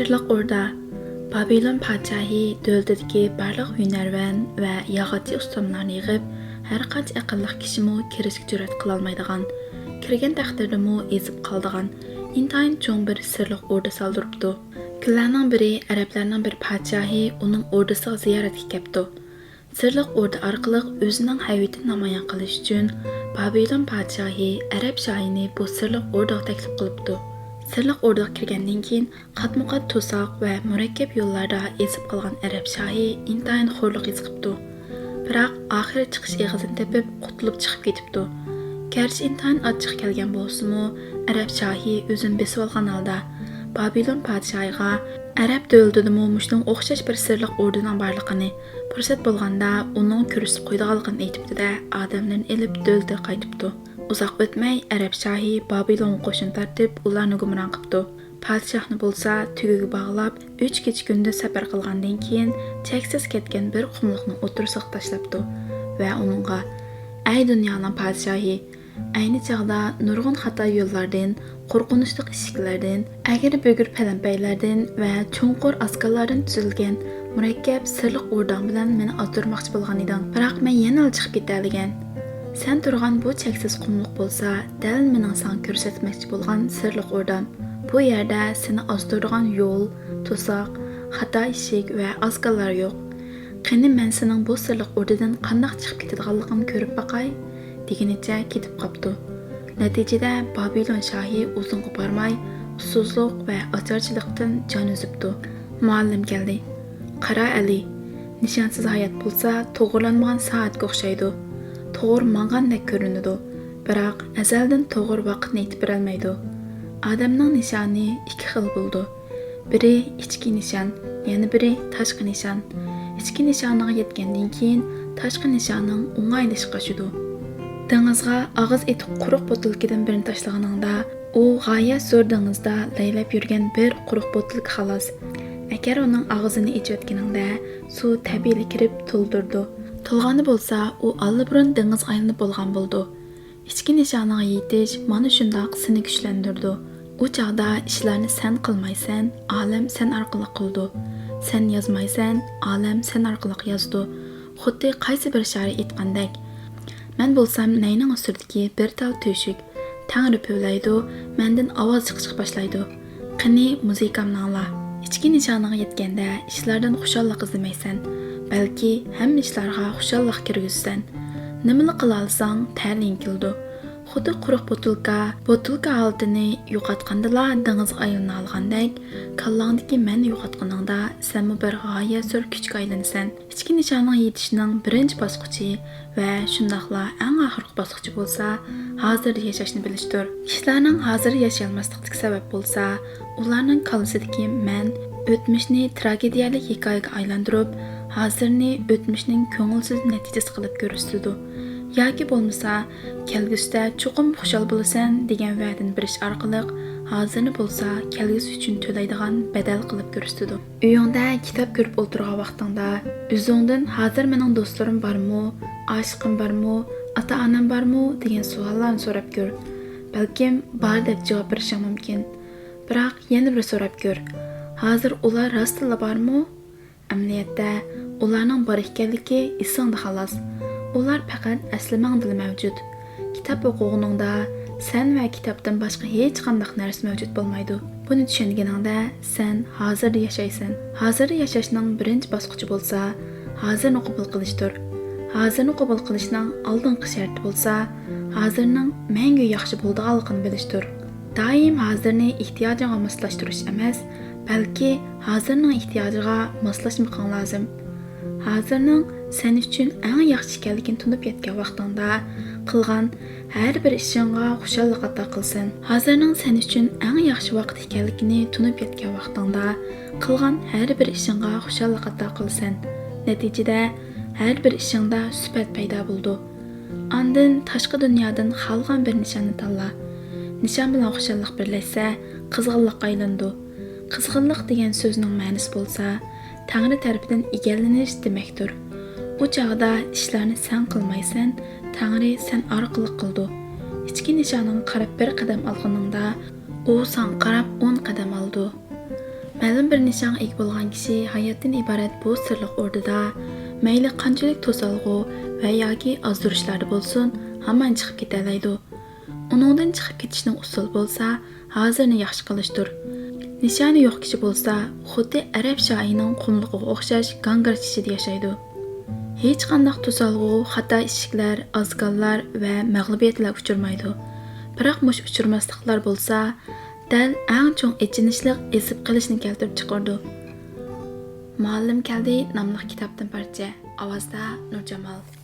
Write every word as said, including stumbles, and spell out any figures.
سىرلىق ئوردا. بابىلون پادىشاھى دۆلىتىدىكى بارلىق ھۈنەرۋەن ۋە ياغاچچى ئۇستاملارنى يىغىپ، ھەر قانچە ئەقىللىق كىشىمۇ كىرىشكە جۈرئەت قىلالمايدىغان، كىرگەن تەقدىردىمۇ ئېزىپ قالىدىغان ئىنتايىن چوڭ بىر سىرلىق ئوردا سالدۇرۇپتۇ. كۈنلەرنىڭ بىرى ئەرەبلەرنىڭ بىر پادىشاھى ئۇنىڭ ئوردىسىغا زىيارەتكە كەپتۇ. سىرلىق ئوردا ئارقىلىق ئۆزىنىڭ ھەيۋىتىنى نامايان قىلىش ئۈچۈن بابىلون پادىشاھى ئەرەب شاھىنى بۇ سىرلىق ئوردىغا تەكلىپ قىلىپتۇ. سىرلىق ئوردىغا كىرگەندىن كېيىن قاتمۇقات توساق ۋە مۇرەككەپ يوللاردا ئېزىپ قالغان ئەرەب شاھى ئىنتايىن خورلۇق ھېس قىپتۇ. بىراق ئاخىرى چىقىش ئېغىزىنى تېپىپ، قۇتۇلۇپ چىقىپ كېتىپتۇ. گەرچە ئىنتايىن ئاچچىقى كەلگەن بولسىمۇ، ئەرەب شاھى ئۆزىنى بېسىۋالغان ھالدا بابىلون پادىشاھىغا ئەرەب دۆلىتىدىمۇ مۇشۇنىڭغا ئوخشاش بىر سىرلىق ئوردىنىڭ بارلىقىنى، پۇرسەت بولغاندا ئۇنىڭغا كۆرسىتىپ قويىدىغانلىقىنى ئېيتىپتۇ-دە، ئادەملىرىنى ئېلىپ دۆلىتىگە قايتىپتۇ. ئۇزاق ئۆتمەي ئەرەب شاھى بابىلونغا قوشۇن تارتىپ، ئۇلارنى گۇمران قىپتۇ. پادىشاھنى بولسا تۈگىگە باغلاپ، ئۈچ كېچە-كۈندۈز سەپەر قىلغاندىن كېيىن، چەكسىز كەتكەن بىر قۇملۇقنىڭ ئوتتۇرىسىغا تاشلاپتۇ ۋە ئۇنىڭغا، ئەي دۇنيانىڭ پادىشاھى، ئەينى چاغدا نۇرغۇن خاتا يوللاردىن، قورقۇنچلۇق ئىشىكلەردىن، ئەگرى-بۈگرى پەلەمپەيلەردىن ۋە چوڭقۇر ئاسكانلاردىن تۈزۈلگەن مۇرەككەپ سىرلىق ئورداڭ بىلەن مېنى ئازدۇرماقچى بولغان ئىدىڭ، بىراق مەن يەنىلا چىقىپ كېتەلىگەن. سەن تۇرغان بۇ چەكسىز قۇملۇق بولسا، دەل مېنىڭ ساڭا كۆرسەتمەكچى بولغان سىرلىق ئوردام. بۇ يەردە سېنى ئازدۇرىدىغان يول، توساق، خاتا ئىشىك ۋە ئاسكانلار يوق. قېنى، مەن سېنىڭ بۇ سىرلىق ئوردىدىن قانداق چىقىپ كېتىدىغانلىقىڭنى كۆرۈپ باقاي، دېگىنىچە كېتىپ قاپتۇ. نەتىجىدە بابىلون شاھى ئۇزۇنغا بارماي ئۇسسۇزلۇق ۋە ئاچارچىلىقتىن جان ئۈزۈپتۇ. مۇئەللىم كەلدى. قارا، ئەلى، نىشانسىز ھايات بولسا توغرىلانمىغان سائەتكە ئوخشايدۇ. توغرا ماڭغاندەك كۆرۈنىدۇ، بىراق ئەزەلدىن توغرا ۋاقىتنى ئېيتىپ بېرەلمەيدۇ. ئادەمنىڭ نىشانى ئىككى خىل بولىدۇ. بىرى ئىچكى نىشان، يەنە بىرى تاشقى نىشان. ئىچكى نىشانىغا يەتكەندىن كېيىن، تاشقى نىشانىڭ ئوڭايلىشىپ قاچىدۇ. دېڭىزغا ئاغزى ئېتىق قۇرۇق بوتۇلكىدىن بىرنى تاشلىغىنىڭدا، ئۇ غايەت زور دېڭىزدا لەيلەپ يۈرگەن بىر قۇرۇق بوتۇلكا خالاس. ئەگەر ئۇنىڭ ئاغزىنى ئېچىۋەتكىنىڭدە، سۇ تەبىئىيلا كىرىپ تولدۇرىدۇ. تولغاندا بولسا، ئۇ ئاللىبۇرۇن دېڭىزغا ئايلىنىپ بولغان بولىدۇ. ئىچكى نىشانىڭغا يېتىش مانا شۇنداق سېنى كۈچلەندۈرىدۇ. ئۇ چاغدا ئىشلارنى سەن قىلمايسەن، ئالەم سەن ئارقىلىق قىلىدۇ. سەن يازمايسەن، ئالەم سەن ئارقىلىق يازىدۇ. خۇددى قايسى بىر شائىر ئېيتقاندەك، مەن بولسام نەينىڭ ئۈستىدىكى بىر تال تۆشۈك. تەڭرى پۈۋلەيدۇ، مەندىن ئاۋاز چىقىشقا باشلايدۇ. قېنى، مۇزىكامنى ئاڭلا. ئىچكى نىشانىڭغا يەتكەندە ئىشلاردىن خۇشاللىق ئىزدىمەيسەن، بەلكى ھەممە ئىشلارغا خۇشاللىق كىرگۈزىسەن. نېمىلا قىلالىساڭ، تەلىيىڭ كېلىدۇ. خۇددى قۇرۇق بوتۇلكا، بوتۇلكا ھالىتىنى يوقاتقاندىلا دېڭىزغا ئايلىنالىغاندەك، كاللاڭدىكى مەننى يوقاتقىنىڭدا سەنمۇ بىر غايەت زور كۈچكە ئايلىنىسەن. ئىچكى نىشانىڭغا يېتىشنىڭ بىرىنچى باسقۇچى ۋە شۇنداقلا ئەڭ ئاخىرقى باسقۇچى بولسا، ھازىردا ياشاشنى بىلىشتۇر. كىشىلەرنىڭ ھازىردا ياشىيالماسلىقىدىكى سەۋەب بولسا، ئۇلارنىڭ كاللىسىدىكى مەن ئۆتمۈشنى تراگېدىيەلىك ھېكايىگە ئايلاندۇرۇپ، ھازىرنى ئۆتمۈشنىڭ كۆڭۈلسىز نەتىجىسى قىلىپ كۆرسىتىدۇ. ياكى بولمىسا، كەلگۈسىدە چوقۇم خۇشال بولىسەن دېگەن ۋەدىنى بېرىش ئارقىلىق، ھازىرنى بولسا كەلگۈسى ئۈچۈن تۆلەيدىغان بەدەل قىلىپ كۆرسىتىدۇ. ئۆيۈڭدە كىتاب كۆرۈپ ئولتۇرغان ۋاقتىڭدا، ئۆزۈڭدىن «ھازىر مېنىڭ دوستلىرىم بارمۇ، ئاشىقىم بارمۇ، ئاتا-ئانام بارمۇ؟» دېگەن سوئاللارنى سوراپ كۆر. بەلكىم «بار» دەپ جاۋاب بېرىشىڭ مۇمكىن. بىراق يەنە بىر سوراپ كۆر. ھازىر ئۇلار راستتىنلا بارمۇ؟ ئەمەلىيەتتە، ئۇلارنىڭ بار ئىكەنلىكى ئېسىڭدە خالاس. ئۇلار پەقەت ئەسلىمەڭدىلا مەۋجۇت. كىتاب ئوقۇغىنىڭدا سەن ۋە كىتابتىن باشقا ھېچقانداق نەرسە مەۋجۇت بولمايدۇ. بۇنى چۈشەنگىنىڭدە سەن ھازىردا ياشايسەن. ھازىردا ياشاشنىڭ بىرىنچى باسقۇچى بولسا، ھازىرنى قوبۇل قىلىشتۇر. ھازىرنى قوبۇل قىلىشنىڭ ئالدىنقى شەرتى بولسا، ھازىرنىڭ مەڭگۈ ياخشى بولىدىغانلىقىنى بىلىشتۇر. دائىم ھازىرنى ئېھتىياجىڭغا ماسلاشتۇرۇش ئەمەس، بەلكى ھازىرنىڭ ئېھتىياجىغا ماسلاشمىقىڭ لازىم. ھازىرنىڭ سەن ئۈچۈن ئەڭ ياخشى ئىكەنلىكىنى تونۇپ يەتكەن ۋاقتىڭدا قىلغان ھەر بىر ئىشىڭغا خۇشاللىق ئاتا قىلسۇن. ھازىرنىڭ سەن ئۈچۈن ئەڭ ياخشى ۋاقىت ئىكەنلىكىنى تونۇپ يەتكەن ۋاقتىڭدا قىلغان ھەر بىر ئىشىڭغا خۇشاللىق ئاتا قىلسۇن. نەتىجىدە، ھەر بىر ئىشىڭدا سۈپەت پەيدا بولىدۇ. ئاندىن تاشقى دۇنيادىن خالىغان بىر نىشاننى تاللا. نىشان بىلەن خۇشاللىق بىرلەشسە، قىزغىنلىققا ئايلىنىدۇ. قىزغىنلىق دېگەن سۆزنىڭ مەنىسى بولسا، تەڭرى تەرىپىدىن ئىگىلىنىش دېمەكتۇر. ئۇ چاغدا ئىشلارنى سەن قىلمايسەن، تەڭرى سەن ئارقىلىق قىلىدۇ. ئىچكى نىشانىڭغا قاراپ بىر قەدەم ئالغىنىڭدا، ئۇ ساڭا قاراپ ئون قەدەم ئالىدۇ. مەلۇم بىر نىشانغا ئىگە بولغان كىشى ھاياتتىن ئىبارەت بۇ سىرلىق ئوردىدا مەيلى قانچىلىك توسالغۇ ۋە ياكى ئازدۇرۇشلاردا بولسۇن، ھامان چىقىپ كېتەلەيدۇ. ئۇنىڭدىن چىقىپ كېتىشنىڭ ئۇسۇلى بولسا، ھازىرنى ياخشى قىلىشتۇر. نىشانى يوق كىشى بولسا، خۇددى ئەرەب شاھىنىڭ قۇملۇقىغا ئوخشاش گاڭگىراش ئىچىدە ياشايدۇ. ھېچقانداق توسالغۇ، خاتا ئىشىكلەر، ئازگاللار ۋە مەغلۇبىيەتلەر ئۇچرىمايدۇ. بىراق مۇشۇ ئۇچرىماسلىقلار بولسا، دەل ئەڭ چوڭ ئېچىنىشلىق ئېزىپ قېلىشنى كەلتۈرۈپ چىقىرىدۇ. مۇئەللىم كەلدى ناملىق كىتابتىن پارچە. ئاۋازدا نۇرجامال.